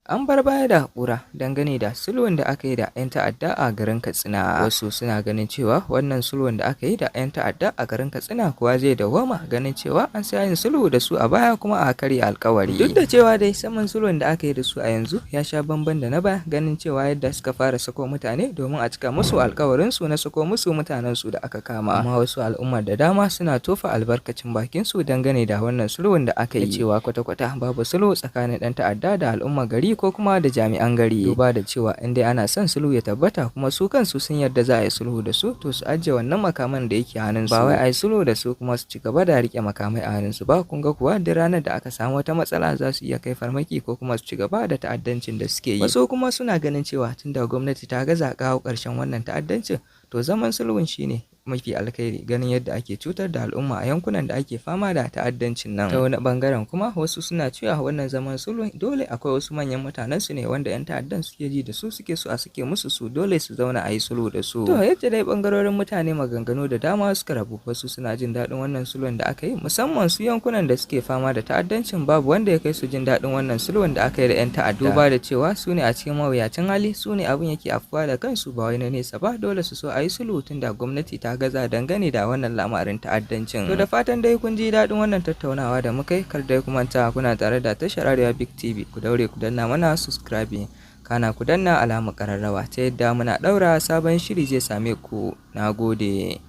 An bar baya da ƙura dangane da sulhun da aka yi da 'yan ta'adda a garin Katsina. Wasu suna ganin cewa wannan sulhun da aka yi da 'yan ta'adda a garin Katsina kuwa zai dawwama, ganin cewa an sha yin sulhu da su a baya kuma a karya alkawari. Duk da cewa dai saman sulhun da aka yi da su a yanzu ya sha bamban da na baya, ganin cewa yadda suka fara sako mutane domin a cika musu alkawarin su na sako musu mutanen su da aka kama. Amma wasu al'ummar da dama suna tofa albarkacin bakin su dangane da wannan sulhun da aka yi, cewa kwata-kwata babu sulhu tsakanin ɗan ta'adda da al'ummar gari ko kuma da jami'an gari, duba da cewa in dai ana son sulhu ya tabbata kuma su kansu sun yarda za a yi sulhu da su, to su ajiye wannan makaman da yake hannun su. Ba wai a yi sulhu da su kuma su ci gaba da rike makamai a hannun su ba. Kun ga kuwa duk ranar da aka samu wata matsala, za su iya kai farmaki ko kuma su ci gaba da ta'addancin da suke yi. Wasu kuma suna ganin cewa tunda gwamnati ta gaza kawo ƙarshen wannan ta'addancin, to zaman sulhun shine mafi alkhairi, ganin yadda ake cutar da al'umma a yankunan da ake fama da ta'addancin nan. Ta wani bangaren kuma, wasu suna cewa wannan zaman sulhun dole akwai wasu manyan mutanen su ne wanda 'yan ta'addan suke ji da su, suke so a sake musu su, dole su zauna a yi sulhu da su. To, yadda dai bangarorin mutane maganganu da dama suka rabu. Wasu suna jin daɗin wannan sulhun da aka yi, musamman su yankunan da suke fama da ta'addancin, babu wanda ya kai su jin daɗin wannan sulhun da aka yi da 'yan ta'adda, duba da cewa su ne a cikin mawuyacin hali, su ne abin yake afkuwa da kansu, ba wai na nesa ba. Dole su so a yi sulhu tunda gwamnati ta gaza dangane da wannan lamarin ta'addancin. To, da fatan dai kun ji daɗin wannan tattaunawa da muka yi. Kar dai ku manta, kuna tare da tashar Arewa Big TV. Ku daure ku danna mana subscribing, kana ku danna alamar ƙararrawa ta yadda muna ɗaura sabon shiri zai same ku. Na gode.